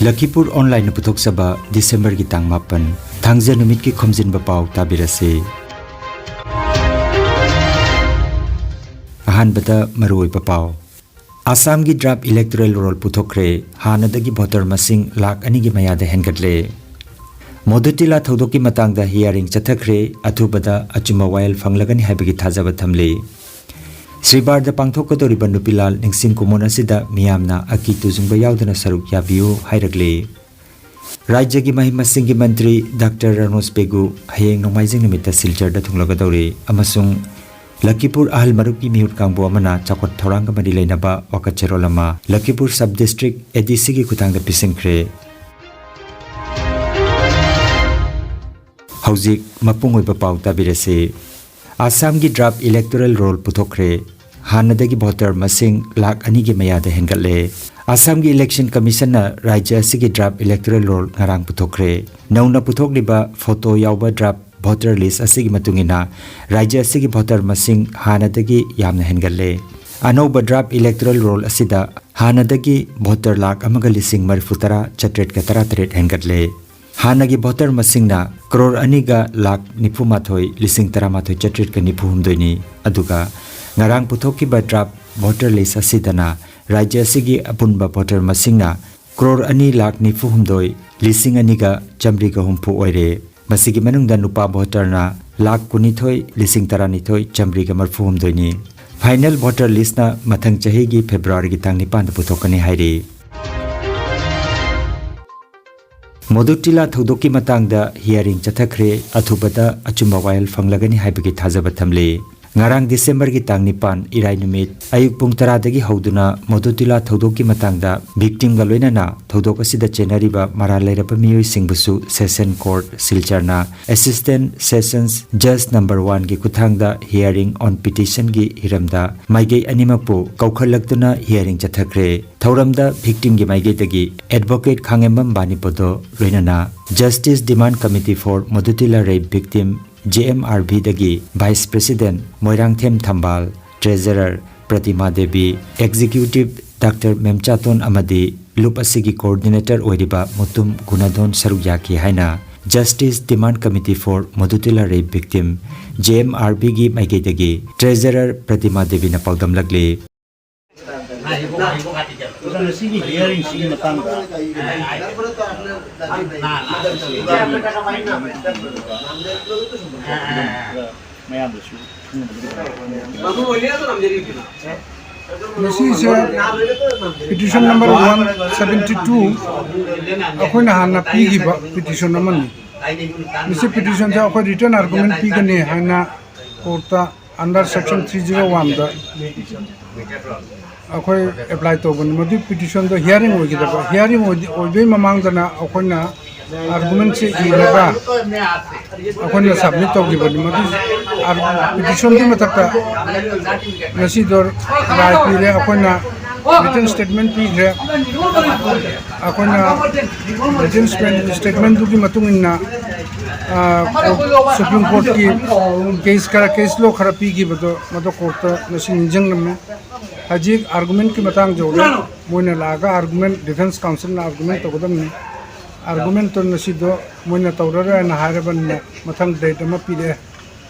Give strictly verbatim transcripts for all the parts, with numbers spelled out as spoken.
ꯂꯈꯤꯄꯨꯔ ꯑꯣꯟꯂꯥꯏꯟꯅ ꯄꯨꯊꯣꯛꯆꯕ ꯗꯤꯁꯦꯝꯕꯔꯒꯤ ꯇꯥꯡ ꯃꯥꯄꯟ, ꯊꯥꯡꯖ ꯅꯨꯃꯤꯠꯀꯤ ꯈꯣꯝꯖꯤꯟꯕ ꯄꯥꯎ ꯇꯥꯕꯤꯔꯁꯤ꯫ ꯑꯍꯥꯟꯕꯗ ꯃꯔꯨꯑꯣꯏꯕ ꯄꯥꯎ꯫ ꯑꯁꯥꯝꯒꯤ ꯗ꯭ꯔꯥꯐ ꯏꯂꯦꯛꯇꯣꯔꯦꯜ ꯔꯣꯜ ꯄꯨꯊꯣꯛꯈ꯭ꯔꯦ, ꯍꯥꯟꯅꯗꯒꯤ ꯚꯣꯇꯔ ꯃꯁꯤꯡ ꯂꯥꯈ ꯑꯅꯤꯒꯤ ꯃꯌꯥꯗ ꯍꯦꯟꯒꯠꯂꯦ꯫ ꯃꯣꯗꯨꯇꯤꯂꯥ ꯊꯧꯗꯣꯛꯀꯤ ꯃꯇꯥꯡꯗ ꯍꯤꯌꯥꯔꯤꯡ ꯆꯠꯊꯈ꯭ꯔꯦ, ꯑꯊꯨꯕꯗ ꯑꯆꯨꯝꯕ ꯋꯥꯌꯦꯜ ꯐꯪꯂꯒꯅꯤ ꯍꯥꯏꯕꯒꯤ ꯊꯥꯖꯕ ꯊꯝꯂꯤ꯫ ꯁ꯭ꯔꯤꯕꯥꯔꯗ ꯄꯥꯡꯊꯣꯛꯀꯗꯧꯔꯤꯕ ꯅꯨꯄꯤꯂꯥꯜ ꯅꯤꯡꯁꯤꯡ ꯀꯨꯝꯑꯣꯟ ꯑꯁꯤꯗ ꯃꯤꯌꯥꯝꯅ ꯑꯀꯤ ꯇꯨꯖꯨꯡꯕ ꯌꯥꯎꯗꯅ ꯁꯔꯨꯛ ꯌꯥꯕꯤꯌꯨ ꯍꯥꯏꯔꯛꯂꯤ꯫ ꯔꯥꯖ꯭ꯌꯒꯤ ꯃꯍꯩ ꯃꯁꯤꯡꯒꯤ ꯃꯟꯇ꯭ꯔꯤ ꯗꯥꯛꯇꯔ ꯔꯅꯣꯖ ꯄꯦꯒꯨ ꯍꯌꯦꯡ ꯅꯣꯡꯃꯥꯏꯖꯤꯡ ꯅꯨꯃꯤꯠꯇ ꯁꯤꯜꯆꯔꯗ ꯊꯨꯡꯂꯒꯗꯧꯔꯤ ꯑꯃꯁꯨꯡ ꯂꯈꯤꯄꯨꯔ ꯑꯍꯜ ꯃꯔꯨꯞꯀꯤ ꯃꯤꯍꯨꯠ ꯀꯥꯡꯕꯨ ꯑꯃꯅ ꯆꯥꯎꯈꯠ ꯊꯧꯔꯥꯡꯒ ꯃꯔꯤ ꯂꯩꯅꯕ ꯋꯥꯀꯠꯆꯔꯣꯜ ꯑꯃ ꯂꯈꯤꯄꯨꯔ ꯁꯕ ꯗꯤꯁꯇ꯭ꯔꯤꯛ ꯑꯦ ꯗꯤ ꯁꯤꯒꯤ ꯈꯨꯠꯊꯥꯡꯗ ꯄꯤꯁꯤꯟꯈ꯭ꯔꯦ꯫ ꯍꯧꯖꯤꯛ ꯃꯄꯨꯡ ꯑꯣꯏꯕ ꯄꯥꯎ ꯇꯥꯕꯤꯔꯁꯤ꯫ ꯑꯁꯥꯝꯒꯤ ꯗ꯭ꯔꯥꯐ ꯏꯂꯦꯛꯇꯣꯔꯦꯜ ꯔꯣꯜ ꯄꯨꯊꯣꯛꯈ꯭ꯔꯦ꯫ ꯍꯥꯟꯅꯗꯒꯤ ꯚꯣꯇꯔ ꯃꯁꯤꯡ ꯂꯥꯈ ꯑꯅꯤꯒꯤ ꯃꯌꯥꯗ ꯍꯦꯟꯒꯠꯂꯦ꯫ ꯑꯁꯥꯝꯒꯤ ꯏꯂꯦꯛꯁꯟ ꯀꯃꯤꯁꯟꯅ ꯔꯥꯖ꯭ꯌ ꯑꯁꯤꯒꯤ ꯗ꯭ꯔꯥꯐ ꯏꯂꯦꯛꯇꯣꯔꯦꯜ ꯔꯣꯜ ꯉꯔꯥꯡ ꯄꯨꯊꯣꯛꯈ꯭ꯔꯦ꯫ ꯅꯧꯅ ꯄꯨꯊꯣꯛꯂꯤꯕ ꯐꯣꯇꯣ ꯌꯥꯎꯕ ꯗ꯭ꯔꯥꯐ ꯚꯣꯇꯔ ꯂꯤꯁ ꯑꯁꯤꯒꯤ ꯃꯇꯨꯡ ꯏꯟꯅ ꯔꯥꯖ꯭ꯌ ꯑꯁꯤꯒꯤ ꯚꯣꯇꯔ ꯃꯁꯤꯡ ꯍꯥꯟꯅꯗꯒꯤ ꯌꯥꯝꯅ ꯍꯦꯟꯒꯠꯂꯦ꯫ ꯑꯅꯧꯕ ꯗ꯭ꯔꯥꯐ ꯏꯂꯦꯛꯇꯣꯔꯦꯜ ꯔꯣꯜ ꯑꯁꯤꯗ ꯍꯥꯟꯅꯗꯒꯤ ꯚꯣꯇꯔ ꯂꯥꯈ ꯑꯃꯒ ꯂꯤꯁꯤꯡ ꯃꯔꯤꯐꯨ ꯇꯔꯥ ꯆꯥꯇ꯭ꯔꯦꯠꯀ ꯇꯔꯥꯇꯔꯦꯠ ꯍꯦꯟꯒꯠꯂꯦ꯫ ꯍꯥꯟꯅꯒꯤ ꯚꯣꯇꯔ ꯃꯁꯤꯡꯅ ꯀ꯭ꯔꯣꯔ ꯑꯅꯤꯒ ꯂꯥꯈ ꯅꯤꯐꯨ ꯃꯥꯊꯣꯏ ꯂꯤꯁꯤꯡ ꯇꯔꯥꯃꯥꯊꯣꯏ ꯆꯥꯇ꯭ꯔꯦꯠꯀ ꯅꯤꯐꯨ ꯍꯨꯝꯗꯣꯏꯅꯤ꯫ ꯑꯗꯨꯒ ꯉꯔꯥꯡ ꯄꯨꯊꯣꯛꯈꯤꯕ ꯗ꯭ꯔꯥꯐ ꯚꯣꯇꯔ ꯂꯤꯁ ꯑꯁꯤꯗꯅ ꯔꯥꯖ꯭ꯌ ꯑꯁꯤꯒꯤ ꯑꯄꯨꯟꯕ ꯚꯣꯇꯔ ꯃꯁꯤꯡꯅ ꯀ꯭ꯔꯣꯔ ꯑꯅꯤ ꯂꯥꯈ ꯅꯤꯐꯨ ꯍꯨꯝꯗꯣꯏ ꯂꯤꯁꯤꯡ ꯑꯅꯤꯒ ꯆꯥꯃꯔꯤꯒ ꯍꯨꯝꯐꯨ ꯑꯣꯏꯔꯦ꯫ ꯃꯁꯤꯒꯤ ꯃꯅꯨꯡꯗ ꯅꯨꯄꯥ ꯚꯣꯇꯔꯅ ꯂꯥꯈ ꯀꯨꯟꯅꯤꯊꯣꯏ ꯂꯤꯁꯤꯡ ꯇꯔꯥꯅꯤꯊꯣꯏ ꯆꯥꯃꯔꯤꯒ ꯃꯔꯤꯐꯨ ꯍꯨꯝꯗꯣꯏꯅꯤ꯫ ꯐꯥꯏꯅꯦꯜ ꯚꯣꯇꯔ ꯂꯤꯁꯅ ꯃꯊꯪ ꯆꯍꯤꯒꯤ ꯐꯦꯕ꯭ꯔꯨꯋꯥꯔꯤꯒꯤ ꯇꯥꯡ ꯅꯤꯄꯥꯟꯗ ꯄꯨꯊꯣꯛꯀꯅꯤ ꯍꯥꯏꯔꯤ꯫ ꯃꯣꯗꯨꯇꯤꯂꯥ ꯊꯧꯗꯣꯛꯀꯤ ꯃꯇꯥꯡꯗ ꯍꯤꯌꯥꯔꯤꯡ ꯆꯠꯊꯈ꯭ꯔꯦ, ꯑꯊꯨꯕꯗ ꯑꯆꯨꯝꯕ ꯋꯥꯌꯦꯜ ꯐꯪꯂꯒꯅꯤ ꯍꯥꯏꯕꯒꯤ ꯊꯥꯖꯕ ꯊꯝꯂꯤ꯫ ꯉꯔꯥꯡ ꯗꯤꯁꯦꯝꯕꯔꯒꯤ ꯇꯥꯡ ꯅꯤꯄꯥꯟ, ꯏꯔꯥꯏ ꯅꯨꯃꯤꯠ, ꯑꯌꯨꯛ ꯄꯨꯡ ꯇꯔꯥꯗꯒꯤ ꯍꯧꯗꯨꯅ ꯃꯣꯗꯨꯇꯤꯂꯥ ꯊꯧꯗꯣꯛꯀꯤ ꯃꯇꯥꯡꯗ ꯚꯤꯛꯇꯤꯝꯒ ꯂꯣꯏꯅꯅ ꯊꯧꯗꯣꯛ ꯑꯁꯤꯗ ꯆꯦꯟꯅꯔꯤꯕ ꯃꯔꯥꯜ ꯂꯩꯔꯕ ꯃꯤꯑꯣꯏꯁꯤꯡꯕꯨꯁꯨ ꯁꯦꯁꯟ ꯀꯣꯔꯠ ꯁꯤꯜꯆꯔꯅ ꯑꯦꯁꯤꯁꯇꯦꯟꯠ ꯁꯦꯁꯟꯁ ꯖꯖ ꯅꯝꯕꯔ ꯋꯥꯟꯒꯤ ꯈꯨꯠꯊꯥꯡꯗ ꯍꯤꯌꯥꯔꯤꯡ ꯑꯣꯟ ꯄꯤꯇꯤꯁꯟꯒꯤ ꯍꯤꯔꯝꯗ ꯃꯥꯏꯀꯩ ꯑꯅꯤꯃꯛꯄꯨ ꯀꯧꯈꯠꯂꯛꯇꯨꯅ ꯍꯤꯌꯥꯔꯤꯡ ꯆꯠꯊꯈ꯭ꯔꯦ꯫ ꯊꯧꯔꯝꯗ ꯚꯤꯛꯇꯤꯝꯒꯤ ꯃꯥꯏꯀꯩꯗꯒꯤ ꯑꯦꯗꯚꯣꯀꯦꯠ ꯈꯥꯉꯦꯝꯕꯝ ꯕꯥꯅꯤꯄꯣꯗꯣ, ꯂꯣꯏꯅꯅ ꯖꯁꯇꯤꯁ ꯗꯤꯃꯥꯟ ꯀꯃꯤꯇꯤ ꯐꯣꯔ ꯃꯣꯗꯨꯇꯤꯂꯥ rape victim, J M R ꯚꯤꯗꯒꯤ vice president Moirangthem Thambal, treasurer Pratima Devi, executive doctor Memchaton ꯑꯃꯗꯤ ꯂꯨꯞ ꯑꯁꯤꯒꯤ coordinator ꯑꯣꯏꯔꯤꯕ ꯃꯨꯇꯨꯝ ꯒꯨꯅꯥꯙꯣꯟ ꯁꯔꯨꯛ ꯌꯥꯈꯤ ꯍꯥꯏꯅ Justice Demand Committee for Modutila Rape Victim, J M R B ꯒꯤ ꯃꯥꯏꯀꯩꯗꯒꯤ treasurer ꯄ꯭ꯔꯇꯤꯃꯥ ꯗꯦꯕꯤꯅ ꯄꯥꯎꯗꯝꯂꯛꯂꯤ꯫ ꯑꯣꯖꯥ, ꯉꯁꯤꯒꯤ hearing ꯁꯤꯒꯤ ꯃꯇꯥꯡꯗ ꯃꯌꯥꯝꯗꯁꯨ ꯈꯪꯅꯕꯒꯤ ꯃꯁꯤꯁꯦ petition number one seventy two ꯑꯩꯈꯣꯏꯅ ꯍꯥꯟꯅ ꯄꯤꯈꯤꯕ petition ꯑꯃꯅꯤ꯫ ꯃꯁꯤ petitionꯁꯦ ꯑꯩꯈꯣꯏ written argument ꯄꯤꯒꯅꯤ ꯍꯥꯏꯅ courtꯇ under section three zero oneꯗ ꯑꯩꯈꯣꯏ apply ꯇꯧꯕꯅꯤ꯫ ꯃꯗꯨꯒꯤ petitionꯗꯣ hearing ꯑꯣꯏꯒꯗꯕ, hearing ꯑꯣꯏꯗꯤ-, ꯑꯣꯏꯕꯩ ꯃꯃꯥꯡꯗꯅ ꯑꯩꯈꯣꯏꯅ argumentꯁꯦ ꯏꯔꯒ ꯑꯩꯈꯣꯏꯅ submit ꯇꯧꯈꯤꯕꯅꯤ꯫ ꯃꯗꯨ petitionꯗꯨꯒꯤ ꯃꯊꯛꯇ ꯉꯁꯤꯗꯣ ꯔꯥꯏ ꯄꯤꯔꯦ, ꯑꯩꯈꯣꯏꯅ written statement ꯄꯤꯈ꯭ꯔꯦ, ꯑꯩꯈꯣꯏꯅ written statement statementꯗꯨꯒꯤ ꯃꯇꯨꯡ ꯏꯟꯅ ꯑ, court, Supreme Courtꯀꯤ case ꯈꯔ, case law ꯈꯔ ꯄꯤꯈꯤꯕꯗꯣ ꯃꯗꯨ courtꯇ ꯉꯁꯤ ꯅꯤꯡꯁꯤꯡꯂꯝꯃꯦ꯫ ꯍꯧꯖꯤꯛ argumentꯀꯤ ꯃꯇꯥꯡ ꯌꯧꯔꯦ꯫ ꯃꯣꯏꯅ ꯂꯥꯛꯑꯒ argument, defence counselꯅ argument ꯇꯧꯒꯗꯕꯅꯤ꯫ Argumentꯇꯣ ꯉꯁꯤꯗꯣ ꯃꯣꯏꯅ ꯇꯧꯔꯔꯣꯏꯅ ꯍꯥꯏꯔꯕꯅꯤꯅ ꯃꯊꯪ date ꯑꯃ ꯄꯤꯔꯛꯑꯦ꯫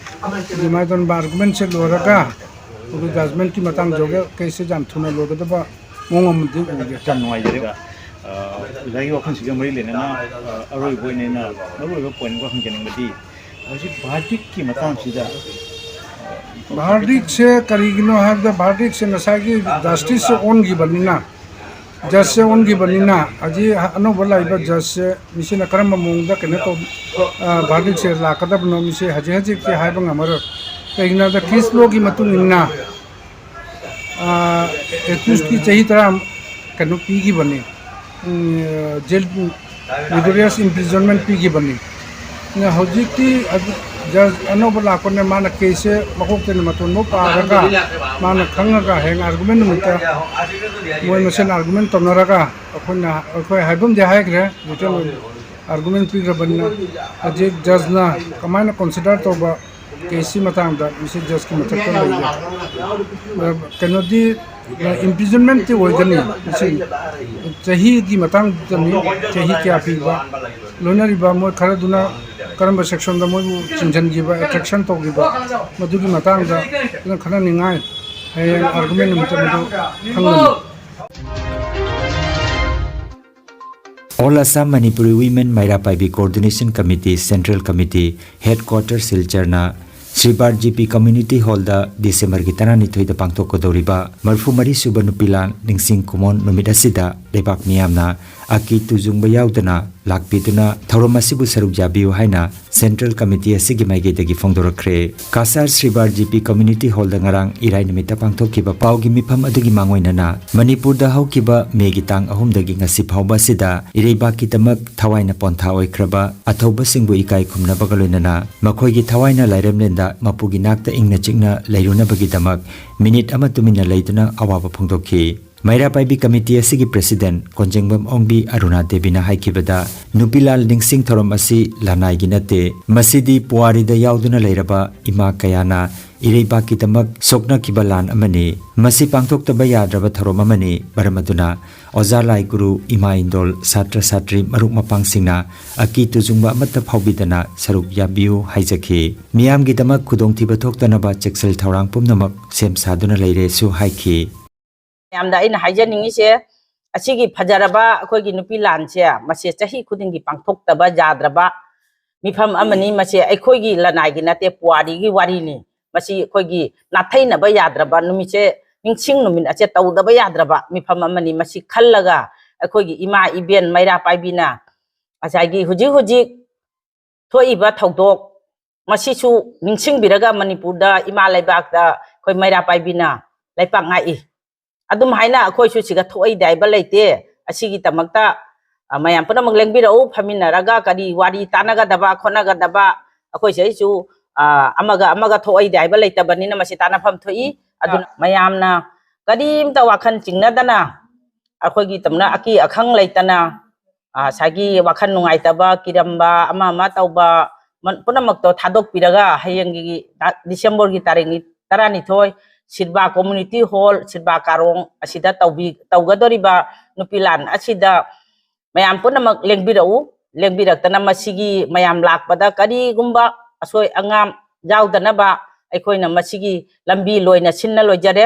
ꯑꯗꯨꯃꯥꯏꯅ ꯇꯧꯅ argumentꯁꯦ ꯂꯣꯏꯔꯒ ꯑꯩꯈꯣꯏ judgmentꯀꯤ ꯃꯇꯥꯡ ꯌꯧꯔꯒ caseꯁꯦ ꯌꯥꯝ ꯊꯨꯅ ꯂꯣꯏꯒꯗꯕ ꯃꯑꯣꯡ ꯑꯃꯗꯤ ꯎꯔꯦ꯫ ꯌꯥꯝ ꯅꯨꯡꯉꯥꯏꯖꯔꯦ꯫ ꯑ, ꯑꯣꯖꯥꯒꯤ ꯋꯥꯈꯜꯁꯤꯒ ꯃꯔꯤ ꯂꯩꯅꯅ, ꯑ, ꯑꯔꯣꯏꯕ ꯑꯣꯏꯅ ꯑꯩꯅ ꯃꯔꯨꯑꯣꯏꯕ point ꯑꯃ ꯍꯪꯖꯅꯤꯡꯕꯗꯤ, ꯍꯧꯖꯤꯛ verdictꯀꯤ ꯃꯇꯥꯡꯁꯤꯗ Verdictꯁꯦ ꯀꯔꯤꯒꯤꯅꯣ ꯍꯥꯏꯕꯗ verdictꯁꯦ ꯉꯁꯥꯏꯒꯤ justiceꯁꯦ ꯑꯣꯟꯈꯤꯕꯅꯤꯅ, judgeꯁꯦ ꯑꯣꯟꯈꯤꯕꯅꯤꯅ ꯍꯧꯖꯤꯛ ꯑꯅꯧꯕ ꯂꯥꯛꯏꯕ judgeꯁꯦ ꯃꯁꯤꯅ ꯀꯔꯝꯕ ꯃꯑꯣꯡꯗ ꯀꯩꯅꯣ ꯇꯧ, ꯑ, verdictꯁꯦ ꯂꯥꯛꯀꯗꯕꯅꯣ, ꯃꯁꯤ ꯍꯧꯖꯤꯛ ꯍꯧꯖꯤꯛꯇꯤ ꯍꯥꯏꯕ ꯉꯝꯃꯔꯣꯏ꯫ ꯀꯩꯒꯤꯅꯣ ꯍꯥꯏꯕꯗ case lawꯒꯤ ꯃꯇꯨꯡ ꯏꯟꯅ, ꯑ, accusedꯀꯤ ꯆꯍꯤ ꯇꯔꯥ ꯀꯩꯅꯣ ꯄꯤꯈꯤꯕꯅꯤ, ꯎꯝ, jail, rigorous imprisonment ꯄꯤꯈꯤꯕꯅꯤ꯫ ꯑꯗꯨꯅ ꯍꯧꯖꯤꯛꯇꯤ ꯑꯗꯨ judge ꯑꯅꯧꯕ ꯂꯥꯛꯄꯅ ꯃꯥꯅ caseꯁꯦ ꯃꯀꯣꯛꯇꯩꯅ ꯃꯇꯣꯟꯐꯥꯎ ꯄꯥꯔꯒ ꯃꯥꯅ ꯈꯪꯉꯒ ꯍꯌꯦꯡ argument ꯅꯨꯃꯤꯠꯇ ꯃꯣꯏ ꯃꯁꯦꯟ argument ꯇꯧꯅꯔꯒ ꯑꯩꯈꯣꯏꯅ, ꯑꯩꯈꯣꯏ ꯍꯥꯏꯕꯝꯗꯤ ꯍꯥꯏꯈ꯭ꯔꯦ, written argument ꯄꯤꯈ꯭ꯔꯕꯅꯤꯅ ꯍꯧꯖꯤꯛ judgeꯅ ꯀꯃꯥꯏꯅ consider ꯇꯧꯕ caseꯁꯤ ꯃꯇꯥꯡꯗ ꯃꯁꯤ judgeꯀꯤ ꯃꯊꯛꯇ ꯂꯩꯔꯦ꯫ ꯑ, ꯀꯩꯅꯣꯗꯤ Imprisonment ꯇꯤ ꯑꯣꯏꯒꯅꯤ꯫ ꯃꯁꯤ ꯆꯍꯤꯒꯤ ꯃꯇꯥꯡꯗꯅꯤ꯫ ꯆꯍꯤ ꯀꯌꯥ ꯄꯤꯕ, ꯂꯣꯏꯅꯔꯤꯕ ꯃꯣꯏ ꯈꯔꯗꯨꯅ ꯀꯔꯝꯕ section ꯗ ꯃꯣꯏꯕꯨ ꯆꯤꯡꯁꯤꯟꯈꯤꯕ, attraction ꯇꯧꯈꯤꯕ, ꯃꯗꯨꯒꯤ ꯃꯇꯥꯡꯗ ꯑꯗꯨꯅ ꯈꯟꯅꯅꯤꯡꯉꯥꯏ꯫ ꯍꯌꯦꯡ argument ꯅꯨꯃꯤꯠꯇ ꯃꯗꯨ ꯈꯪꯒꯅꯤ꯫ All Assam Manipuri Women Meira Paibi Coordination Committee, Central Committee, Headquarter ꯁꯤꯜꯆꯔꯅ Sribar G P Community Hall ꯗ ꯗꯤꯁꯦꯝꯕꯔꯒꯤ ꯇꯔꯥꯅꯤꯊꯣꯏꯗ ꯄꯥꯡꯊꯣꯛꯀꯗꯧꯔꯤꯕ ꯃꯔꯤꯐꯨ ꯃꯔꯤ ꯁꯨꯕ ꯅꯨꯄꯤ ꯂꯥꯟ ꯅꯤꯡꯁꯤꯡ ꯈꯨꯃꯣꯟ ꯅꯨꯃꯤꯠ ꯑꯁꯤꯗ ꯂꯩꯕꯥꯛ ꯃꯤꯌꯥꯝꯅ ꯑꯀꯤ ꯇꯨꯖꯨꯡꯕ ꯌꯥꯎꯗꯅ ꯂꯥꯛꯄꯤꯗꯨꯅ ꯊꯧꯔꯝ ꯑꯁꯤꯕꯨ ꯁꯔꯨꯛ ꯌꯥꯕꯤꯌꯨ ꯍꯥꯏꯅ Central Committee ꯑꯁꯤꯒꯤ ꯃꯥꯏꯀꯩꯗꯒꯤ ꯐꯣꯡꯗꯣꯔꯛꯈ꯭ꯔꯦ꯫ Cachar Sribar G P Community Hall ꯗ ꯉꯔꯥꯡ ꯏꯔꯥꯏ ꯅꯨꯃꯤꯠꯇ ꯄꯥꯡꯊꯣꯛꯈꯤꯕ ꯄꯥꯎꯒꯤ ꯃꯤꯐꯝ ꯑꯗꯨꯒꯤ ꯃꯥꯡꯑꯣꯏꯅꯅ ꯃꯅꯤꯄꯨꯔꯗ ꯍꯧꯈꯤꯕ ꯃꯦꯒꯤ ꯇꯥꯡ ꯑꯍꯨꯝꯗꯒꯤ ꯉꯁꯤ ꯐꯥꯎꯕ ꯑꯁꯤꯗ ꯏꯔꯩꯕꯥꯛꯀꯤꯗꯃꯛ ꯊꯋꯥꯏꯅ ꯄꯣꯟꯊꯥ ꯑꯣꯏꯈ꯭ꯔꯕ ꯑꯊꯧꯕꯁꯤꯡꯕꯨ ꯏꯀꯥꯏ ꯈꯨꯝꯅꯕꯒ ꯂꯣꯏꯅꯅ ꯃꯈꯣꯏꯒꯤ ꯊꯋꯥꯏꯅ ꯂꯥꯏꯔꯦꯝꯂꯦꯟꯗ ꯃꯄꯨꯒꯤ ꯅꯥꯛꯇ ꯏꯪꯅ ꯆꯤꯛꯅ ꯂꯩꯔꯨꯅꯕꯒꯤꯗꯃꯛ ꯃꯤꯅꯤꯠ ꯑꯃ ꯇꯨꯃꯤꯟꯅ ꯂꯩꯗꯨꯅ ꯑꯋꯥꯕ ꯐꯣꯡꯗꯣꯛꯈꯤ꯫ ꯃꯩꯔꯥ ꯄꯥꯏꯕꯤ Committee ꯑꯁꯤꯒꯤ President ꯀꯣꯟꯖꯦꯡꯕꯝ ꯑꯣꯡꯕꯤ ꯑꯔꯨꯅꯥ ꯗꯦꯕꯤꯅ ꯍꯥꯏꯈꯤꯕꯗ, ꯅꯨꯄꯤ ꯂꯥꯜ ꯅꯤꯡꯁꯤꯡ ꯊꯧꯔꯝ ꯑꯁꯤ ꯂꯅꯥꯏꯒꯤ ꯅꯠꯇꯦ, ꯃꯁꯤꯗꯤ ꯄꯨꯋꯥꯔꯤꯗ ꯌꯥꯎꯗꯨꯅ ꯂꯩꯔꯕ ꯏꯃꯥ ꯀꯌꯥꯅ ꯏꯔꯩꯕꯥꯛꯀꯤꯗꯃꯛ ꯁꯣꯛꯅꯈꯤꯕ ꯂꯥꯟ ꯑꯃꯅꯤ꯫ ꯃꯁꯤ ꯄꯥꯡꯊꯣꯛꯇꯕ ꯌꯥꯗ꯭ꯔꯕ ꯊꯧꯔꯝ ꯑꯃꯅꯤ꯫ ꯃꯔꯝ ꯑꯗꯨꯅ ꯑꯣꯖꯥ ꯂꯥꯏ ꯒꯨꯔꯨ, ꯏꯃꯥ ꯏꯟꯗꯣꯜ, ꯁꯥꯇ꯭ꯔ ꯁꯥꯇ꯭ꯔꯤ, ꯃꯔꯨꯞ ꯃꯄꯥꯡꯁꯤꯡꯅ ꯑꯀꯤ ꯇꯨꯖꯨꯡꯕ ꯑꯃꯠꯇ ꯐꯥꯎꯕꯤꯗꯅ ꯁꯔꯨꯛ ꯌꯥꯕꯤꯌꯨ ꯍꯥꯏꯖꯈꯤ꯫ ꯃꯤꯌꯥꯝꯒꯤꯗꯃꯛ ꯈꯨꯗꯣꯡꯊꯤꯕ ꯊꯣꯛꯇꯅꯕ ꯆꯦꯛꯁꯤꯜ ꯊꯧꯔꯥꯡ ꯄꯨꯝꯅꯃꯛ ꯁꯦꯝ ꯁꯥꯗꯨꯅ ꯂꯩꯔꯦꯁꯨ ꯍꯥꯏꯈꯤ꯫ ꯃꯌꯥꯝꯗ ꯑꯩꯅ ꯍꯥꯏꯖꯅꯤꯡꯉꯤꯁꯦ, ꯑꯁꯤꯒꯤ ꯐꯖꯔꯕ ꯑꯩꯈꯣꯏꯒꯤ ꯅꯨꯄꯤ ꯂꯥꯟꯁꯦ, ꯃꯁꯤ ꯆꯍꯤ ꯈꯨꯗꯤꯡꯒꯤ ꯄꯥꯡꯊꯣꯛꯇꯕ ꯌꯥꯗ꯭ꯔꯕ ꯃꯤꯐꯝ ꯑꯃꯅꯤ꯫ ꯃꯁꯤ ꯑꯩꯈꯣꯏꯒꯤ ꯂꯅꯥꯏꯒꯤ ꯅꯠꯇꯦ, ꯄꯨꯋꯥꯔꯤꯒꯤ ꯋꯥꯔꯤꯅꯤ꯫ ꯃꯁꯤ ꯑꯩꯈꯣꯏꯒꯤ ꯅꯥꯊꯩꯅꯕ ꯌꯥꯗ꯭ꯔꯕ ꯅꯨꯃꯤꯠꯁꯦ, ꯅꯤꯡꯁꯤꯡ ꯅꯨꯃꯤꯠ ꯑꯁꯦ ꯇꯧꯗꯕ ꯌꯥꯗ꯭ꯔꯕ ꯃꯤꯐꯝ ꯑꯃꯅꯤ꯫ ꯃꯁꯤ ꯈꯜꯂꯒ ꯑꯩꯈꯣꯏꯒꯤ ꯏꯃꯥ ꯏꯕꯦꯟ ꯃꯩꯔꯥ ꯄꯥꯏꯕꯤꯅ ꯉꯁꯥꯏꯒꯤ ꯍꯧꯖꯤꯛ ꯍꯧꯖꯤꯛ ꯊꯣꯛꯏꯕ ꯊꯧꯗꯣꯛ ꯃꯁꯤꯁꯨ ꯅꯤꯡꯁꯤꯡꯕꯤꯔꯒ ꯃꯅꯤꯄꯨꯔꯗ ꯏꯃꯥ ꯂꯩꯕꯥꯛꯇ ꯑꯩꯈꯣꯏ ꯃꯩꯔꯥ ꯄꯥꯏꯕꯤꯅ ꯂꯩꯄꯥꯛ ꯉꯥꯛꯏ꯫ ꯑꯗꯨꯝ ꯍꯥꯏꯅ ꯑꯩꯈꯣꯏꯁꯨ ꯁꯤꯒ ꯊꯣꯛꯏꯗꯤ ꯍꯥꯏꯕ ꯂꯩꯇꯦ꯫ ꯑꯁꯤꯒꯤꯗꯃꯛꯇ, ꯑ, ꯃꯌꯥꯝ ꯄꯨꯝꯅꯃꯛ ꯂꯦꯡꯕꯤꯔꯛꯎ, ꯐꯝꯃꯤꯟꯅꯔꯒ ꯀꯔꯤ ꯋꯥꯔꯤ ꯇꯥꯟꯅꯒꯗꯕ ꯈꯣꯠꯅꯒꯗꯕ ꯑꯩꯈꯣꯏ ꯁꯤꯗꯩꯁꯨ, ꯑ, ꯑꯃꯒ ꯑꯃꯒ ꯊꯣꯛꯏꯗꯤ ꯍꯥꯏꯕ ꯂꯩꯇꯕꯅꯤꯅ ꯃꯁꯤ ꯇꯥꯟꯅꯐꯝ ꯊꯣꯛꯏ꯫ ꯑꯗꯨꯅ ꯃꯌꯥꯝꯅ ꯀꯔꯤꯝꯇ ꯋꯥꯈꯜ ꯆꯤꯡꯅꯗꯅ ꯑꯩꯈꯣꯏꯒꯤ ꯇꯝꯅ ꯑꯀꯤ ꯑꯈꯪ ꯂꯩꯇꯅ, ꯑ, ꯉꯁꯥꯏꯒꯤ ꯋꯥꯈꯜ ꯅꯨꯡꯉꯥꯏꯇꯕ, ꯀꯤꯔꯝꯕ, ꯑꯃ ꯑꯃ ꯇꯧꯕ ꯃ-, ꯄꯨꯝꯅꯃꯛꯇꯣ ꯊꯥꯗꯣꯛꯄꯤꯔꯒ ꯍꯌꯦꯡꯒꯤ ꯇꯥ-, ꯗꯤꯁꯦꯝꯕꯔꯒꯤ ꯇꯥꯔꯤꯛ ꯅꯤ-, ꯇꯔꯥꯅꯤꯊꯣꯏ, ꯁꯤꯜꯕꯥ ꯀꯝꯃ꯭ꯌꯨꯅꯤꯇꯤ ꯍꯣꯜ, ꯁꯤꯜꯕꯥ ꯀꯥꯔꯣꯡ ꯑꯁꯤꯗ ꯇꯧꯕꯤ-, ꯇꯧꯒꯗꯧꯔꯤꯕ ꯅꯨꯄꯤ ꯂꯥꯟ ꯑꯁꯤꯗ ꯃꯌꯥꯝ ꯄꯨꯝꯅꯃꯛ ꯂꯦꯡꯕꯤꯔꯛꯎ꯫ ꯂꯦꯡꯕꯤꯔꯛꯇꯅ ꯃꯁꯤꯒꯤ ꯃꯌꯥꯝ ꯂꯥꯛꯄꯗ ꯀꯔꯤꯒꯨꯝꯕ ꯑꯁꯣꯏ ꯑꯉꯥꯝ ꯌꯥꯎꯗꯅꯕ ꯑꯩꯈꯣꯏꯅ ꯃꯁꯤꯒꯤ ꯂꯝꯕꯤ ꯂꯣꯏꯅ ꯁꯤꯟꯅ ꯂꯣꯏꯖꯔꯦ꯫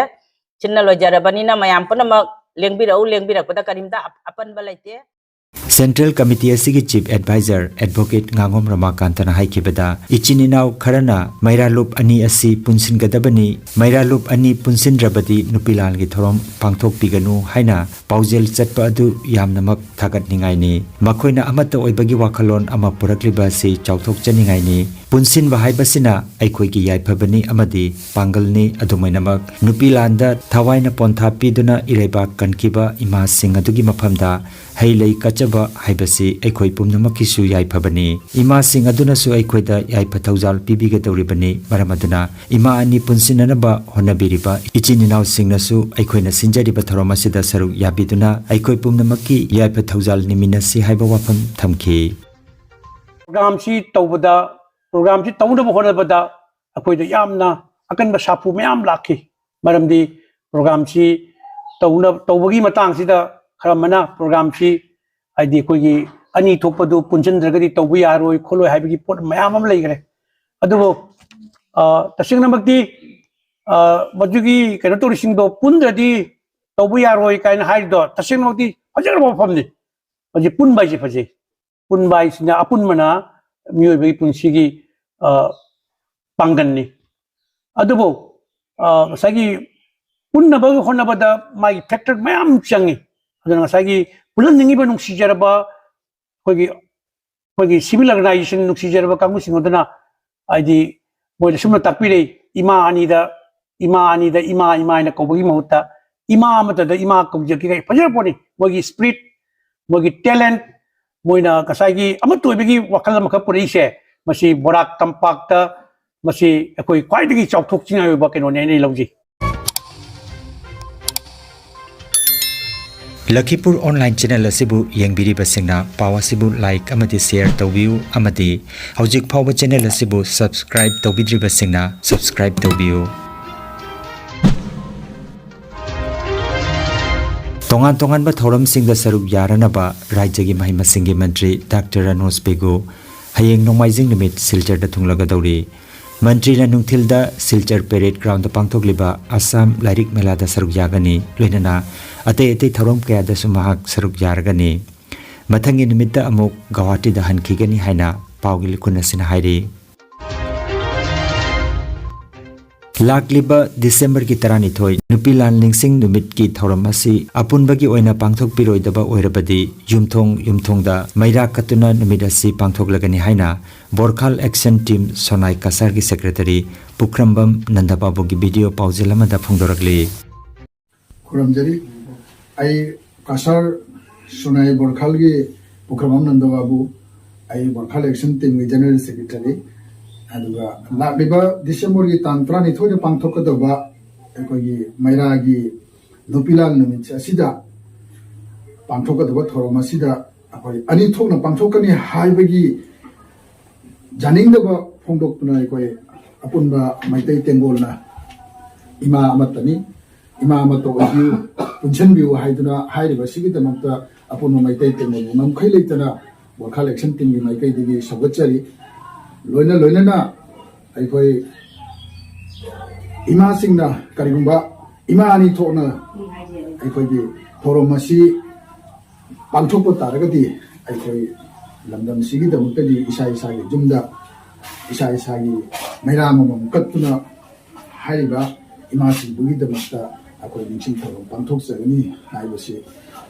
ꯁꯤꯟꯅ ꯂꯣꯏꯖꯔꯕꯅꯤꯅ ꯃꯌꯥꯝ ꯄꯨꯝꯅꯃꯛ ꯂꯦꯡꯕꯤꯔꯛꯎ, ꯂꯦꯡꯕꯤꯔꯛꯄꯗ ꯀꯔꯤꯝꯇ ꯑꯄꯟꯕ ꯂꯩꯇꯦ꯫ ꯁꯦꯟꯇ꯭ꯔꯦꯜ ꯀꯃꯤꯇꯤ ꯑꯁꯤꯒꯤ ꯆꯤꯐ ꯑꯦꯗꯚꯥꯏꯖꯔ ꯑꯦꯗꯚꯣꯀꯦꯠ ꯉꯥꯉꯣꯝ ꯔꯃꯥꯀꯥꯟꯇꯅ ꯍꯥꯏꯈꯤꯕꯗ, ꯏꯆꯤꯟ ꯏꯅꯥꯎ ꯈꯔꯅ ꯃꯩꯔꯥꯂꯨꯞ ꯑꯅꯤ ꯑꯁꯤ ꯄꯨꯟꯁꯤꯟꯒꯗꯕꯅꯤ, ꯃꯩꯔꯥꯂꯨꯞ ꯑꯅꯤ ꯄꯨꯟꯁꯤꯟꯗ꯭ꯔꯕꯗꯤ ꯅꯨꯄꯤ ꯂꯥꯟꯒꯤ ꯊꯧꯔꯝ ꯄꯥꯡꯊꯣꯛꯄꯤꯒꯅꯨ ꯍꯥꯏꯅ ꯄꯥꯎꯖꯦꯜ ꯆꯠꯄ ꯑꯗꯨ ꯌꯥꯝꯅꯃꯛ ꯊꯥꯒꯠꯅꯤꯡꯉꯥꯏꯅꯤ꯫ ꯃꯈꯣꯏꯅ ꯑꯃꯠꯇ ꯑꯣꯏꯕꯒꯤ ꯋꯥꯈꯜꯂꯣꯟ ꯑꯃ ꯄꯨꯔꯛꯂꯤꯕ ꯑꯁꯤ ꯆꯥꯎꯊꯣꯛꯆꯅꯤꯡꯉꯥꯏꯅꯤ꯫ ꯄꯨꯟꯁꯤꯟꯕ ꯍꯥꯏꯕꯁꯤꯅ ꯑꯩꯈꯣꯏꯒꯤ ꯌꯥꯏꯐꯕꯅꯤ ꯑꯃꯗꯤ ꯄꯥꯡꯒꯜꯅꯤ꯫ ꯑꯗꯨꯃꯥꯏꯅꯃꯛ ꯅꯨꯄꯤ ꯂꯥꯟꯗ ꯊꯋꯥꯏꯅ ꯄꯣꯟꯊꯥ ꯄꯤꯗꯨꯅ ꯏꯔꯩꯕꯥꯛ ꯀꯟꯈꯤꯕ ꯏꯃꯥꯁꯤꯡ ꯑꯗꯨꯒꯤ ꯃꯐꯝꯗ ꯍꯩ ꯂꯩ ꯀꯠꯆꯕ ꯍꯥꯏꯕꯁꯤ ꯑꯩꯈꯣꯏ ꯄꯨꯝꯅꯃꯛꯀꯤꯁꯨ ꯌꯥꯏꯐꯕꯅꯤ꯫ ꯏꯃꯥꯁꯤꯡ ꯑꯗꯨꯅꯁꯨ ꯑꯩꯈꯣꯏꯗ ꯌꯥꯏꯐ ꯊꯧꯖꯥꯜ ꯄꯤꯕꯤꯒꯗꯧꯔꯤꯕꯅꯤ꯫ ꯃꯔꯝ ꯑꯗꯨꯅ ꯏꯃꯥ ꯑꯅꯤ ꯄꯨꯟꯁꯤꯟꯅꯅꯕ ꯍꯣꯠꯅꯕꯤꯔꯤꯕ ꯏꯆꯤꯟ ꯏꯅꯥꯎꯁꯤꯡꯅꯁꯨ ꯑꯩꯈꯣꯏꯅ ꯁꯤꯟꯖꯔꯤꯕ ꯊꯧꯔꯝ ꯑꯁꯤꯗ ꯁꯔꯨꯛ ꯌꯥꯕꯤꯗꯨꯅ ꯑꯩꯈꯣꯏ ꯄꯨꯝꯅꯃꯛꯀꯤ ꯌꯥꯏꯐ ꯊꯧꯖꯥꯜ ꯅꯤꯃꯤꯟꯅꯁꯤ ꯍꯥꯏꯕ ꯋꯥꯐꯝ ꯊꯝꯈꯤ꯫ ꯄ꯭ꯔꯣꯒ꯭ꯔꯥꯝꯁꯤ ꯇꯧꯕꯗ, ꯄ꯭ꯔꯣꯒ꯭ꯔꯥꯝꯁꯤ ꯇꯧꯅꯕ ꯍꯣꯠꯅꯕꯗ ꯑꯩꯈꯣꯏꯗ ꯌꯥꯝꯅ ꯑꯀꯟꯕ ꯁꯥꯐꯨ ꯃꯌꯥꯝ ꯂꯥꯛꯈꯤ꯫ ꯃꯔꯝꯗꯤ ꯄ꯭ꯔꯣꯒ꯭ꯔꯥꯝꯁꯤ ꯇꯧꯅ-, ꯇꯧꯕꯒꯤ ꯃꯇꯥꯡꯁꯤꯗ ꯈꯔ ꯑꯃꯅ ꯄ꯭ꯔꯣꯒ꯭ꯔꯥꯝꯁꯤ, ꯍꯥꯏꯗꯤ, ꯑꯩꯈꯣꯏꯒꯤ ꯑꯅꯤ ꯊꯣꯛꯄꯗꯨ ꯄꯨꯟꯁꯤꯟꯗ꯭ꯔꯒꯗꯤ ꯇꯧꯕ ꯌꯥꯔꯣꯏ ꯈꯣꯠꯂꯣꯏ ꯍꯥꯏꯕꯒꯤ ꯄꯣꯠ ꯃꯌꯥꯝ ꯑꯃ ꯂꯩꯈ꯭ꯔꯦ꯫ ꯑꯗꯨꯕꯨ, ꯑ, ꯇꯁꯦꯡꯅꯃꯛꯇꯤ, ꯑ, ꯃꯗꯨꯒꯤ ꯀꯩꯅꯣ ꯇꯧꯔꯤꯁꯤꯡꯗꯣ ꯄꯨꯟꯗ꯭ꯔꯗꯤ ꯇꯧꯕ ꯌꯥꯔꯣꯏ ꯀꯥꯏꯅ ꯍꯥꯏꯔꯤꯗꯣ ꯇꯁꯦꯡꯅꯃꯛꯇꯤ ꯐꯖꯈ꯭ꯔꯕ ꯋꯥꯐꯝꯅꯤ꯫ ꯍꯧꯖꯤꯛ ꯄꯨꯟꯕ ꯍꯥꯏꯁꯦ ꯐꯖꯩ꯫ ꯄꯨꯟꯕ ꯍꯥꯏꯁꯤꯅ, ꯑꯄꯨꯟꯕꯅ ꯃꯤꯑꯣꯏꯕꯒꯤ ꯄꯨꯟꯁꯤꯒꯤ, ꯑ, ꯄꯥꯡꯒꯜꯅꯤ꯫ ꯑꯗꯨꯕꯨ, ꯑ, ꯉꯁꯥꯏꯒꯤ ꯄꯨꯟꯅꯕ ꯍꯣꯠꯅꯕꯗ ꯃꯥꯒꯤ ꯐꯦꯛꯇꯔ ꯃꯌꯥꯝ ꯆꯪꯉꯤ꯫ ꯑꯗꯨꯅ ꯉꯁꯥꯏꯒꯤ ꯄꯨꯜꯍꯟꯅꯤꯡꯉꯤꯕ ꯅꯨꯡꯁꯤꯖꯔꯕ ꯑꯩꯈꯣꯏꯒꯤ, ꯑꯩꯈꯣꯏꯒꯤ ꯁꯤꯚꯤꯜ ꯑꯣꯔꯒꯅꯥꯏꯖꯦꯁꯟ ꯅꯨꯡꯁꯤꯖꯔꯕ ꯀꯥꯡꯕꯨꯁꯤꯡ ꯑꯗꯨꯅ, ꯍꯥꯏꯗꯤ, ꯃꯣꯏꯗ ꯁꯨꯝꯅ ꯇꯥꯛꯄꯤꯔꯛꯏ, ꯏꯃꯥ ꯑꯅꯤꯗ, ꯏꯃꯥ ꯑꯅꯤꯗ ꯏꯃꯥ, ꯏꯃꯥ ꯍꯥꯏꯅ ꯀꯧꯕꯒꯤ ꯃꯍꯨꯠꯇ ꯏꯃꯥ ꯑꯃꯠꯇꯗ ꯏꯃꯥ ꯀꯧꯖꯒꯦ ꯀꯥꯏ ꯐꯖꯔ ꯄꯣꯠꯅꯤ꯫ ꯃꯣꯏꯒꯤ ꯁ꯭ꯄꯤꯔꯤꯠ, ꯃꯣꯏꯒꯤ ꯇꯦꯂꯦꯟꯠ, ꯃꯣꯏꯅ ꯉꯁꯥꯏꯒꯤ ꯑꯃꯠꯇ ꯑꯣꯏꯕꯒꯤ ꯋꯥꯈꯜ ꯑꯃꯈꯛ ꯄꯨꯔꯛꯏꯁꯦ, ꯃꯁꯤ ꯕꯣꯔꯥꯛ ꯀꯝꯄꯥꯛꯇ ꯃꯁꯤ ꯑꯩꯈꯣꯏ ꯈ꯭ꯋꯥꯏꯗꯒꯤ ꯆꯥꯎꯊꯣꯛꯆꯅꯤꯡꯉꯥꯏ ꯑꯣꯏꯕ ꯀꯩꯅꯣꯅꯦ ꯍꯥꯏꯅ ꯑꯩ ꯂꯧꯖꯩ꯫ ꯂꯈꯤꯄꯨꯔ ꯑꯣꯟꯂꯥꯏꯟ ꯆꯦꯅꯦꯜ ꯑꯁꯤꯕꯨ ꯌꯦꯡꯕꯤꯔꯤꯕꯁꯤꯡꯅ ꯄꯥꯎ ꯑꯁꯤꯕꯨ ꯂꯥꯏꯛ ꯑꯃꯗꯤ ꯁꯦꯌꯔ ꯇꯧꯕꯤꯌꯨ ꯑꯃꯗꯤ ꯍꯧꯖꯤꯛ ꯐꯥꯎꯕ ꯆꯦꯅꯦꯜ ꯑꯁꯤꯕꯨ ꯁꯕꯁꯀ꯭ꯔꯥꯏꯕ ꯇꯧꯕꯤꯗ꯭ꯔꯤꯕꯁꯤꯡꯅ ꯁꯕꯁꯀ꯭ꯔꯥꯏꯕ ꯇꯧꯕꯤꯌꯨ꯫ ꯇꯣꯉꯥꯟ ꯇꯣꯉꯥꯟꯕ ꯊꯧꯔꯝꯁꯤꯡꯗ ꯁꯔꯨꯛ ꯌꯥꯔꯅꯕ ꯔꯥꯖ꯭ꯌꯒꯤ ꯃꯍꯩ ꯃꯁꯤꯡꯒꯤ ꯃꯟꯇ꯭ꯔꯤ ꯗꯥꯛꯇꯔ ꯔꯥꯅꯣꯖ ꯄꯦꯒꯨ ꯍꯌꯦꯡ ꯅꯣꯡꯃꯥꯏꯖꯤꯡ ꯅꯨꯃꯤꯠ ꯁꯤꯜꯆꯔꯗ ꯊꯨꯡꯂꯒꯗꯧꯔꯤ꯫ ꯃꯟꯇ꯭ꯔꯤꯅ ꯅꯨꯡꯊꯤꯜꯗ ꯁꯤꯜꯆꯔ ꯄꯦꯔꯦꯗ ꯒ꯭ꯔꯥꯎꯟꯗ ꯄꯥꯡꯊꯣꯛꯂꯤꯕ ꯑꯁꯥꯝ ꯂꯥꯏꯔꯤꯛ ꯃꯦꯂꯥꯗ ꯁꯔꯨꯛ ꯌꯥꯒꯅꯤ꯫ ꯂꯣꯏꯅꯅ ꯑꯇꯩ ꯑꯇꯩ ꯊꯧꯔꯝ ꯀꯌꯥꯗꯁꯨ ꯃꯍꯥꯛ ꯁꯔꯨꯛ ꯌꯥꯔꯒꯅꯤ꯫ ꯃꯊꯪꯒꯤ ꯅꯨꯃꯤꯠꯇ ꯑꯃꯨꯛ ꯒꯧꯍꯥꯇꯤꯗ ꯍꯟꯈꯤꯒꯅꯤ ꯍꯥꯏꯅ ꯄꯥꯎꯒꯤ ꯂꯤꯈꯨꯟ ꯑꯁꯤꯅ ꯍꯥꯏꯔꯤ꯫ ꯂꯥꯛꯂꯤꯕ ꯗꯤꯁꯦꯝꯕꯔꯒꯤ ꯇꯔꯥꯅꯤꯊꯣꯏ ꯅꯨꯄꯤ ꯂꯥꯟ ꯅꯤꯡꯁꯤꯡ ꯅꯨꯃꯤꯠꯀꯤ ꯊꯧꯔꯝ ꯑꯁꯤ ꯑꯄꯨꯟꯕꯒꯤ ꯑꯣꯏꯅ ꯄꯥꯡꯊꯣꯛꯄꯤꯔꯣꯏꯗꯕ ꯑꯣꯏꯔꯕꯗꯤ ꯌꯨꯝꯊꯣꯡ ꯌꯨꯝꯊꯣꯡꯗ ꯃꯩꯔꯥ ꯀꯠꯇꯨꯅ ꯅꯨꯃꯤꯠ ꯑꯁꯤ ꯄꯥꯡꯊꯣꯛꯂꯒꯅꯤ ꯍꯥꯏꯅ ꯕꯣꯔꯈꯥꯜ ꯑꯦꯛꯁꯟ ꯇꯤꯝ ꯁꯣꯅꯥꯏ ꯀꯁꯥꯔꯒꯤ ꯁꯦꯀ꯭ꯔꯦꯇꯔꯤ ꯄꯨꯈ꯭ꯔꯝꯕꯝ ꯅꯟꯗꯕꯥꯕꯨꯒꯤ ꯚꯤꯗꯤꯑꯣ ꯄꯥꯎꯖꯦꯜ ꯑꯃꯗ ꯐꯣꯡꯗꯣꯔꯛꯂꯤ꯫ ꯈꯨꯔꯨꯝꯖꯔꯤ꯫ ꯑꯩ ꯀꯁꯥꯔ ꯁꯣꯅꯥꯏ ꯕꯣꯔꯈꯥꯜꯒꯤ ꯄꯨꯈ꯭ꯔꯝꯕꯝ ꯅꯟꯗꯕꯥꯕꯨ꯫ ꯑꯩ ꯕꯣꯔꯈꯥꯜ ꯑꯦꯛꯁꯟ ꯇꯤꯝꯒꯤ ꯖꯦꯅꯔꯦꯜ ꯁꯦꯀ꯭ꯔꯦꯇꯔꯤ꯫ ꯑꯗꯨꯒ ꯂꯥꯛꯂꯤꯕ ꯗꯤꯁꯦꯝꯕꯔꯒꯤ ꯇꯥꯡ ꯇꯔꯥꯅꯤꯊꯣꯏꯗ ꯄꯥꯡꯊꯣꯛꯀꯗꯧꯕ ꯑꯩꯈꯣꯏꯒꯤ ꯃꯩꯔꯥꯒꯤ ꯅꯨꯄꯤ ꯂꯥꯟ ꯅꯨꯃꯤꯠ ꯑꯁꯤꯗ ꯄꯥꯡꯊꯣꯛꯀꯗꯕ ꯊꯧꯔꯝ ꯑꯁꯤꯗ ꯑꯩꯈꯣꯏ ꯑꯅꯤ ꯊꯣꯛꯅ ꯄꯥꯡꯊꯣꯛꯀꯅꯤ ꯍꯥꯏꯕꯒꯤ ꯌꯥꯅꯤꯡꯗꯕ ꯐꯣꯡꯗꯣꯛꯇꯨꯅ ꯑꯩꯈꯣꯏ ꯑꯄꯨꯟꯕ ꯃꯩꯇꯩ ꯇꯦꯡꯒꯣꯜꯅ ꯏꯃꯥ ꯑꯃꯠꯇꯅꯤ, ꯏꯃꯥ ꯑꯃꯠꯇ ꯑꯣꯏꯕꯤꯌꯨ, ꯄꯨꯟꯁꯤꯟꯕꯤꯌꯨ ꯍꯥꯏꯗꯨꯅ ꯍꯥꯏꯔꯤꯕ ꯑꯁꯤꯒꯤꯗꯃꯛꯇ ꯑꯄꯨꯟꯕ ꯃꯩꯇꯩ ꯇꯦꯡꯒꯣꯜꯕꯨ ꯉꯝꯈꯩ ꯂꯩꯇꯅ ꯕꯣꯔꯈꯥꯜ ꯑꯦꯛꯁꯟ ꯇꯤꯝꯒꯤ ꯃꯥꯏꯀꯩꯗꯒꯤ ꯁꯧꯒꯠꯆꯔꯤ꯫ ꯂꯣꯏꯅ ꯂꯣꯏꯅꯅ ꯑꯩꯈꯣꯏ ꯏꯃꯥꯁꯤꯡꯅ ꯀꯔꯤꯒꯨꯝꯕ ꯏꯃꯥ ꯑꯅꯤ ꯊꯣꯛꯅ ꯑꯩꯈꯣꯏꯒꯤ ꯊꯧꯔꯝ ꯑꯁꯤ ꯄꯥꯡꯊꯣꯛꯄ ꯇꯥꯔꯒꯗꯤ ꯑꯩꯈꯣꯏ ꯂꯝꯗꯝꯁꯤꯒꯤꯗꯃꯛꯇꯗꯤ ꯏꯁꯥ ꯏꯁꯥꯒꯤ ꯌꯨꯝꯗ ꯏꯁꯥ ꯏꯁꯥꯒꯤ ꯃꯩꯔꯥ ꯑꯃꯃꯝ ꯀꯠꯇꯨꯅ ꯍꯥꯏꯔꯤꯕ ꯏꯃꯥꯁꯤꯡꯗꯨꯒꯤꯗꯃꯛꯇ ꯑꯩꯈꯣꯏ ꯅꯤꯡꯁꯤꯡ ꯊꯧꯔꯝ ꯄꯥꯡꯊꯣꯛꯆꯒꯅꯤ ꯍꯥꯏꯕꯁꯤ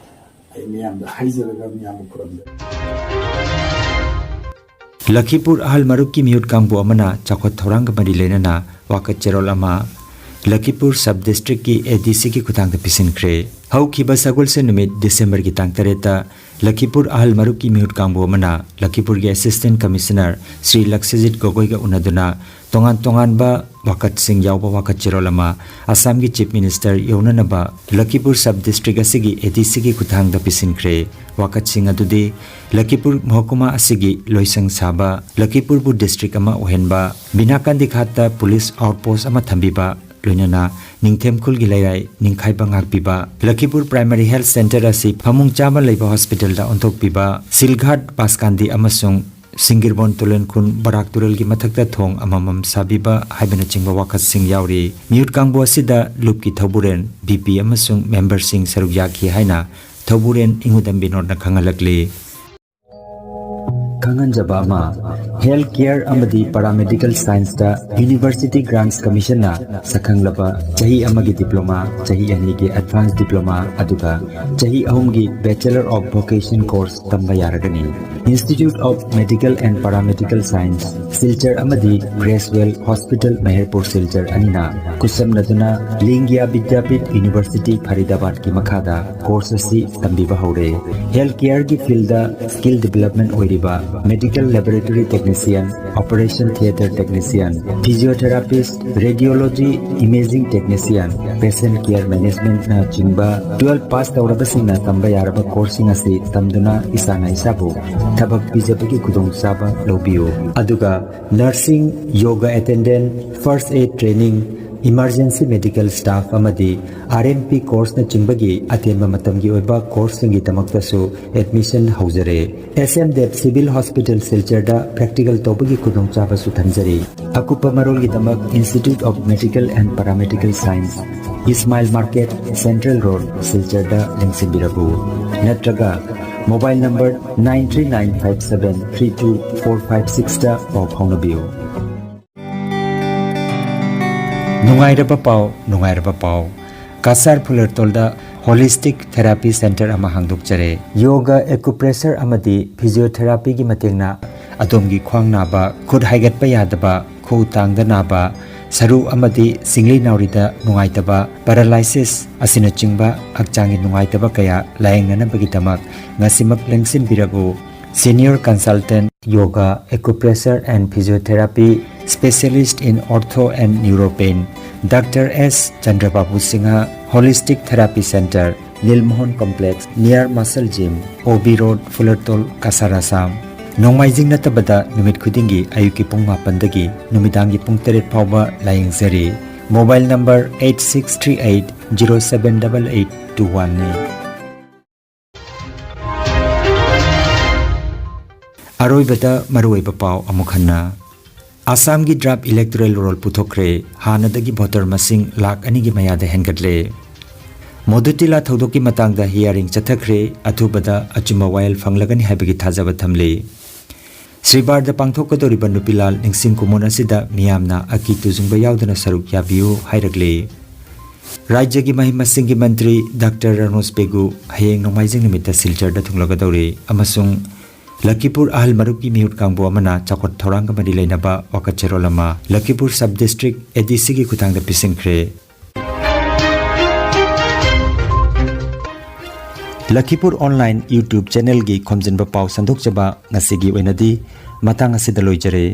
ꯑꯩ ꯃꯤꯌꯥꯝꯗ ꯍꯥꯏꯖꯔꯒ ꯃꯤꯌꯥꯝꯕꯨ ꯈꯨꯔꯨꯝꯖꯔꯤ꯫ ꯂꯈꯤꯄꯨꯔ ꯑꯍꯜ ꯃꯔꯨꯞꯀꯤ ꯃꯤꯍꯨꯠ ꯀꯥꯡꯕꯨ ꯑꯃꯅ ꯆꯥꯎꯈꯠ ꯊꯧꯔꯥꯡꯒ ꯃꯔꯤ ꯂꯩꯅꯅ ꯋꯥꯀꯠ ꯆꯦꯔꯣꯜ ꯑꯃ ꯂꯈꯤꯄꯨꯔ ꯁꯕ ꯗꯤꯁꯇ꯭ꯔꯤꯛꯀꯤ ꯑꯦ ꯗꯤ ꯁꯤꯒꯤ ꯈꯨꯠꯊꯥꯡꯗ ꯄꯤꯁꯤꯟꯈ꯭ꯔꯦ꯫ ꯍꯧꯈꯤꯕ ꯁꯒꯣꯜꯁꯦꯟ ꯅꯨꯃꯤꯠ ꯗꯤꯁꯦꯝꯕꯔꯒꯤ ꯇꯥꯡ ꯇꯔꯦꯠꯇ ꯂꯈꯤꯄꯨꯔ ꯑꯍꯜ ꯃꯔꯨꯞꯀꯤ ꯃꯤꯍꯨꯠ ꯀꯥꯡꯕꯨ ꯑꯃꯅ ꯂꯈꯤꯄꯨꯔꯒꯤ ꯑꯦꯁꯤꯁꯇꯦꯟ ꯀꯃꯤꯁꯅꯔ ꯁ꯭ꯔꯤ ꯂꯛꯁꯖꯤꯠ ꯒꯣꯒꯣꯏꯒ ꯎꯅꯗꯨꯅ ꯇꯣꯉꯥꯟ ꯇꯣꯉꯥꯟꯕ ꯋꯥꯀꯠꯁꯤꯡ ꯌꯥꯎꯕ ꯋꯥꯀꯠ ꯆꯦꯔꯣꯜ ꯑꯃ ꯑꯁꯥꯝꯒꯤ ꯆꯤꯐ ꯃꯤꯅꯤꯁꯇꯔ ꯌꯧꯅꯅꯕ ꯂꯈꯤꯄꯨꯔ ꯁꯕ ꯗꯤꯁꯇ꯭ꯔꯤꯛ ꯑꯁꯤꯒꯤ ꯑꯦ ꯗꯤ ꯁꯤꯒꯤ ꯈꯨꯠꯊꯥꯡꯗ ꯄꯤꯁꯤꯟꯈ꯭ꯔꯦ꯫ ꯋꯥꯀꯠꯁꯤꯡ ꯑꯗꯨꯗꯤ ꯂꯈꯤꯄꯨꯔ ꯃꯍꯀꯨꯃꯥ ꯑꯁꯤꯒꯤ ꯂꯣꯏꯁꯪ ꯁꯥꯕ, ꯂꯈꯤꯄꯨꯔꯕꯨ ꯗꯤꯁꯇ꯭ꯔꯤꯛ ꯑꯃ ꯑꯣꯏꯍꯟꯕ, ꯕꯤꯅꯥꯀꯥꯟꯗꯤ ꯘꯥꯠꯇ ꯄꯨꯂꯤꯁ ꯑꯥꯎꯠꯄꯣꯁ ꯑꯃ ꯊꯝꯕꯤꯕ, ꯂꯣꯏꯅꯅ ꯅꯤꯡꯊꯦꯝ ꯈꯨꯜꯒꯤ ꯂꯩꯔꯥꯏ ꯅꯤꯡꯈꯥꯏꯕ ꯉꯥꯛꯄꯤꯕ, ꯂꯈꯤꯄꯨꯔ ꯄ꯭ꯔꯥꯏꯃꯥꯔꯤ ꯍꯦꯜꯊ ꯁꯦꯟꯇꯔ ꯑꯁꯤ ꯐꯃꯨꯡ ꯆꯥꯝꯃ ꯂꯩꯕ ꯍꯣꯁꯄꯤꯇꯥꯜꯗ ꯑꯣꯟꯊꯣꯛꯄꯤꯕ, ꯁꯤꯜꯒꯥꯠ ꯕꯥꯁꯀꯥꯟꯗꯤ ꯑꯃꯁꯨꯡ ꯁꯤꯡꯒꯤꯔꯕꯣꯟ ꯇꯨꯂꯦꯟꯈꯨꯟ ꯕꯔꯥꯛ ꯇꯨꯔꯦꯜꯒꯤ ꯃꯊꯛꯇ ꯊꯣꯡ ꯑꯃꯃꯝ ꯁꯥꯕꯤꯕ ꯍꯥꯏꯕꯅꯆꯤꯡꯕ ꯋꯥꯀꯠꯁꯤꯡ ꯌꯥꯎꯔꯤ꯫ ꯃꯤꯍꯨꯠ ꯀꯥꯡꯕꯨ ꯑꯁꯤꯗ ꯂꯨꯞꯀꯤ ꯊꯧꯕꯨꯔꯦꯟ, ꯚꯤ ꯄꯤ ꯑꯃꯁꯨꯡ ꯃꯦꯝꯕꯔꯁꯤꯡ ꯁꯔꯨꯛ ꯌꯥꯈꯤ ꯍꯥꯏꯅ ꯊꯧꯕꯨꯔꯦꯟ ꯏꯉꯨꯗꯝ ꯕꯤꯅꯣꯗꯅ ꯈꯪꯍꯜꯂꯛꯂꯤ꯫ ꯈꯪꯍꯟꯖꯕ ꯑꯃ, ꯍꯦꯜꯊ ꯀꯦꯌꯔ ꯑꯃꯗꯤ ꯄꯦꯔꯥꯃꯦꯗꯤꯀꯦꯜ ꯁꯥꯏꯟꯁꯇ ꯌꯨꯅꯤꯚꯔꯁꯤꯇꯤ ꯒ꯭ꯔꯥꯟꯠꯁ ꯀꯃꯤꯁꯟꯅ ꯁꯛꯈꯪꯂꯕ ꯆꯍꯤ ꯑꯃꯒꯤ ꯗꯤꯄ꯭ꯂꯣꯃꯥ, ꯆꯍꯤ ꯑꯅꯤꯒꯤ ꯑꯦꯗꯚꯥꯟꯁ ꯗꯤꯄ꯭ꯂꯣꯃꯥ, ꯑꯗꯨꯒ ꯆꯍꯤ ꯑꯍꯨꯝꯒꯤ ꯕꯦꯆꯦꯂꯔ ꯑꯣꯐ ꯚꯣꯀꯦꯁꯟ ꯀꯣꯔꯁ ꯇꯝꯕ ꯌꯥꯔꯒꯅꯤ꯫ Institute of Medical and Paramedical Science, Silchar ꯑꯃꯗꯤ ꯒ꯭ꯔꯦꯁꯋꯦꯜ ꯍꯣꯁꯄꯤꯇꯥꯜ ꯃꯦꯍꯔꯄꯨꯔ ꯁꯤꯜꯆꯔ ꯑꯅꯤꯅ ꯈꯨꯠꯁꯝꯅꯗꯨꯅ ꯂꯤꯡꯒꯤꯌꯥ ꯕꯤꯗ꯭ꯌꯥꯄꯤꯊ ꯌꯨꯅꯤꯚꯔꯁꯤꯇꯤ ꯐꯔꯤꯗꯥꯕꯥꯗꯀꯤ ꯃꯈꯥꯗ ꯀꯣꯔꯁ ꯑꯁꯤ ꯇꯝꯕꯤꯕ ꯍꯧꯔꯦ꯫ ꯍꯦꯜꯊ ꯀꯦꯌꯔꯒꯤ ꯐꯤꯜꯗ ꯁ꯭ꯀꯤꯜ ꯗꯤꯕꯦꯂꯞꯃꯦꯟ ꯑꯣꯏꯔꯤꯕ medical laboratory technician, operation theatre technician, physiotherapist, radiology imaging technician, patient care ꯃꯦꯅꯦꯖꯃꯦꯟꯠꯅꯆꯤꯡꯕ ꯇꯨꯋꯦꯜꯐ ꯄꯥꯁ ꯇꯧꯔꯕꯁꯤꯡꯅ ꯇꯝꯕ ꯌꯥꯔꯕ ꯀꯣꯔꯁꯁꯤꯡ ꯑꯁꯤ ꯇꯝꯗꯨꯅ ꯏꯁꯥꯅ ꯏꯁꯥꯕꯨ ꯊꯕꯛ ꯄꯤꯖꯕꯒꯤ ꯈꯨꯗꯣꯡꯆꯥꯕ ꯂꯧꯕꯤꯌꯨ꯫ ꯑꯗꯨꯒ nursing, yoga attendant, first aid training, emergency medical staff ꯑꯃꯗꯤ ꯑꯥꯔ ꯑꯦꯝ ꯄꯤ ꯀꯣꯔꯁꯅꯆꯤꯡꯕꯒꯤ ꯑꯇꯦꯟꯕ ꯃꯇꯝꯒꯤ ꯑꯣꯏꯕ ꯀꯣꯔꯁꯁꯤꯡꯒꯤꯗꯃꯛꯇꯁꯨ ꯑꯦꯗꯃꯤꯁꯟ ꯍꯧꯖꯔꯦ꯫ S M Deb civil hospital ꯁꯤꯜꯆꯔꯗ ꯄ꯭ꯔꯦꯛꯇꯤꯀꯦꯜ ꯇꯧꯕꯒꯤ ꯈꯨꯗꯣꯡꯆꯥꯕꯁꯨ ꯊꯝꯖꯔꯤ꯫ ꯑꯀꯨꯞꯄ ꯃꯔꯣꯜꯒꯤꯗꯃꯛ Institute of Medical and Paramedical Science, Ismail market, central road, ꯁꯤꯜꯆꯔꯗ ꯂꯦꯡꯁꯤꯟꯕꯤꯔꯛꯎ꯫ ꯅꯠꯇ꯭ꯔꯒ mobile number nine three nine five seven three two four five sixꯇ ꯄꯥꯎ ꯐꯥꯎꯅꯕꯤꯌꯨ꯫ ꯅꯨꯡꯉꯥꯏꯔꯕ ꯄꯥꯎ, ꯅꯨꯡꯉꯥꯏꯔꯕ ꯄꯥꯎ꯫ ꯀꯁꯥꯔ ꯐꯨꯂꯔꯇꯣꯜꯗ ꯍꯣꯂꯤꯁꯇꯤꯛ ꯊꯦꯔꯥꯄꯤ ꯁꯦꯟꯇꯔ ꯑꯃ ꯍꯥꯡꯗꯣꯛꯆꯔꯦ꯫ ꯌꯣꯒ, ꯑꯦꯀꯨꯄ꯭ꯔꯦꯁꯔ ꯑꯃꯗꯤ ꯐꯤꯖꯤꯌꯣꯊꯦꯔꯥꯄꯤꯒꯤ ꯃꯇꯦꯡꯅ ꯑꯗꯣꯝꯒꯤ ꯈ꯭ꯋꯥꯡ ꯅꯥꯕ, ꯈꯨꯠ ꯍꯥꯏꯒꯠꯄ ꯌꯥꯗꯕ, ꯈꯨꯎ ꯇꯥꯡꯗ ꯅꯥꯕ, ꯁꯔꯨ ꯑꯃꯗꯤ ꯁꯤꯡꯂꯤ ꯅꯥꯎꯔꯤꯗ ꯅꯨꯡꯉꯥꯏꯇꯕ, ꯄꯦꯔꯥꯂꯥꯏꯁꯤꯁ ꯑꯁꯤꯅꯆꯤꯡꯕ ꯍꯛꯆꯥꯡꯒꯤ ꯅꯨꯡꯉꯥꯏꯇꯕ ꯀꯌꯥ ꯂꯥꯌꯦꯡꯅꯅꯕꯒꯤꯗꯃꯛ ꯉꯁꯤꯃꯛ ꯂꯦꯡꯁꯤꯟꯕꯤꯔꯛꯎ꯫ Senior Consultant Yoga, Acupressure and Physiotherapy, Specialist in Ortho and Neuropain, Doctor S Chandrababu Singha, Holistic Therapy Center, Nilmohan Complex, near Muscle Gym, O B Road, Fulertol, Kasar, Assam꯫ ꯅꯣꯡꯃꯥꯏꯖꯤꯡ ꯅꯠꯇꯕꯗ ꯅꯨꯃꯤꯠ ꯈꯨꯗꯤꯡꯒꯤ ꯑꯌꯨꯛꯀꯤ ꯄꯨꯡ ꯃꯥꯄꯟꯗꯒꯤ ꯅꯨꯃꯤꯗꯥꯡꯒꯤ ꯄꯨꯡ ꯇꯔꯦꯠ ꯐꯥꯎꯕ ꯂꯥꯌꯦꯡꯖꯔꯤ꯫ Mobile number eight six three eight zero seven double eight two one ꯅꯤ꯫ ꯑꯔꯣꯏꯕꯗ ꯃꯔꯨꯑꯣꯏꯕ ꯄꯥꯎ ꯑꯃꯨꯛ ꯍꯟꯅ꯫ ꯑꯁꯥꯝꯒꯤ draft electoral roll ꯄꯨꯊꯣꯛꯈ꯭ꯔꯦ꯫ ꯍꯥꯟꯅꯗꯒꯤ voter ꯃꯁꯤꯡ ꯂꯥꯈ ꯑꯅꯤꯒꯤ ꯃꯌꯥꯗ ꯍꯦꯟꯒꯠꯂꯦ꯫ ꯃꯣꯗꯨꯇꯤꯂꯥ ꯊꯧꯗꯣꯛꯀꯤ ꯃꯇꯥꯡꯗ hearing ꯆꯠꯊꯈ꯭ꯔꯦ꯫ ꯑꯊꯨꯕꯗ ꯑꯆꯨꯝꯕ ꯋꯥꯌꯦꯜ ꯐꯪꯂꯒꯅꯤ ꯍꯥꯏꯕꯒꯤ ꯊꯥꯖꯕ ꯊꯝꯂꯤ꯫ ꯁ꯭ꯔꯤꯕꯥꯔꯗ ꯄꯥꯡꯊꯣꯛꯀꯗꯧꯔꯤꯕ ꯅꯨꯄꯤꯂꯥꯜ ꯅꯤꯡꯁꯤꯡ ꯈꯨꯃꯣꯟ ꯑꯁꯤꯗ ꯃꯤꯌꯥꯝꯅ ꯑꯀꯤ ꯇꯨꯖꯨꯡꯕ ꯌꯥꯎꯗꯅ ꯁꯔꯨꯛ ꯌꯥꯕꯤꯌꯨ ꯍꯥꯏꯔꯛꯂꯤ꯫ ꯔꯥꯖ꯭ꯌꯒꯤ ꯃꯍꯩ ꯃꯁꯤꯡꯒꯤ ꯃꯟꯇ꯭ꯔꯤ ꯗꯥꯛꯇꯔ ꯔꯅꯣꯖ ꯄꯦꯒꯨ ꯍꯌꯦꯡ ꯅꯣꯡꯃꯥꯏꯖꯤꯡ ꯅꯨꯃꯤꯠꯇ ꯁꯤꯜꯆꯔꯗ ꯊꯨꯡꯂꯒꯗꯧꯔꯤ ꯑꯃꯁꯨꯡ ꯂꯈꯤꯄꯨꯔ ꯑꯍꯜ ꯃꯔꯨꯞꯀꯤ ꯃꯤꯍꯨꯠ ꯀꯥꯡꯕꯨ ꯑꯃꯅ ꯆꯥꯎꯈꯠ ꯊꯧꯔꯥꯡꯒ ꯃꯔꯤ ꯂꯩꯅꯕ ꯋꯥꯀꯠ ꯆꯦꯔꯣꯜ ꯑꯃ ꯂꯈꯤꯄꯨꯔ sub district ADCꯒꯤ ꯈꯨꯠꯊꯥꯡꯗ ꯄꯤꯁꯤꯟꯈ꯭ꯔꯦ꯫ ꯂꯈꯤꯄꯨꯔ online YouTube channelꯒꯤ ꯈꯣꯝꯖꯤꯟꯕ ꯄꯥꯎ ꯁꯟꯗꯣꯛꯆꯕ ꯉꯁꯤꯒꯤ ꯑꯣꯏꯅꯗꯤ ꯃꯇꯥꯡ ꯑꯁꯤꯗ ꯂꯣꯏꯖꯔꯦ꯫